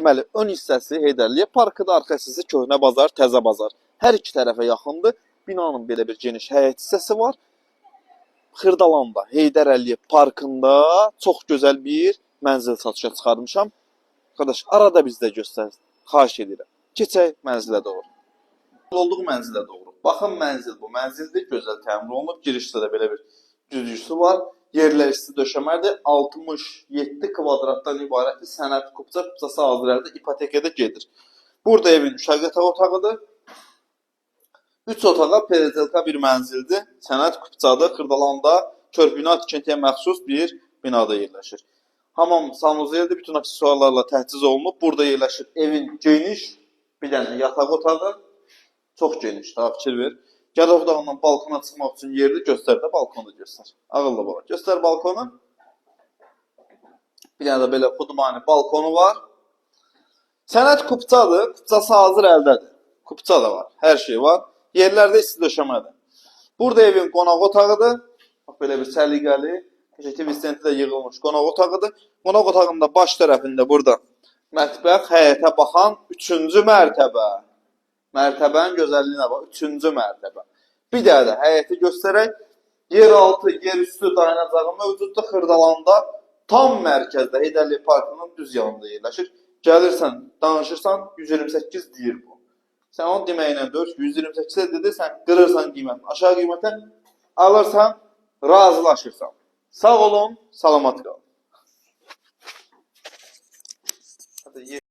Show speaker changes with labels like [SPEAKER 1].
[SPEAKER 1] Deməli, ön hissəsi Heydər Əliyev Parkıdır, arxa hissəsi Köhnə Bazar, Təzə Bazar. Hər iki tərəfə yaxındır. Binanın belə bir geniş həyət hissəsi var. Xırdalanda, Heydər Əliyev Parkında çox gözəl bir mənzil satışa çıxarmışam. Qardaş, arada bizdə göstər. Xahiş edirəm. Keçək mənzilə doğru. Olduğu mənzilə doğru. Baxın, mənzil bu mənzildir, gözəl təmir olunub. Girişdə də belə bir güzgüsü var. Yerlər isti döşəmədir. 67 kvadratdan ibarətdir. Sənəd kupça, kupçası hazır əldə, ipotekada gedir. Burada evin uşaq yataq otağıdır. 3 otağa perezdelka bir mənzildir. Sənəd kupçadır. Xırdalanda körpü tikintiyə məxsus bir binada yerləşir. Hamam sanuzeldir, bütün aksesuarlarla təchiz olunub. Burada yerləşir evin geniş bir dənə yataq otağı. Çox geniş, daha fikir ver. Yataq otağından balkona çıxmaq üçün yerdir. Göstər də, balkonu da göstər. Ağıllı bala. Göstər balkonu. Bir dənə də belə xudmani balkonu var. Sənəd kupçadır. Kupçası hazır əldədir. Kupça da var. Hər şey var. Yerlərdə isti döşəmədir. Burada evin qonaq otağıdır. Bax, belə bir səliqəli, TV stendi də yığılmış qonaq otağıdır. Qonaq otağında baş tərəfində burada mətbəx, həyətə baxan üçüncü mərtəbə. Mərtəbənin gözəlliyinə bax, üçüncü mərtəbə. Bir dənə də həyəti göstərək. Yeraltı, yerüstü dayanacağı mövcuddur. Xırdalanda tam mərkəzdə, Heydər Əliyev Parkının düz yanında yerləşir. Gəlirsən, danışırsan, 128 deyir bu. Sən onu deməklə deyir, 128-ə dedi, sən qırırsan qiymətini. Aşağı qiymətə alırsan, razılaşırsan. Sağ olun, salamat qalın. Hadi.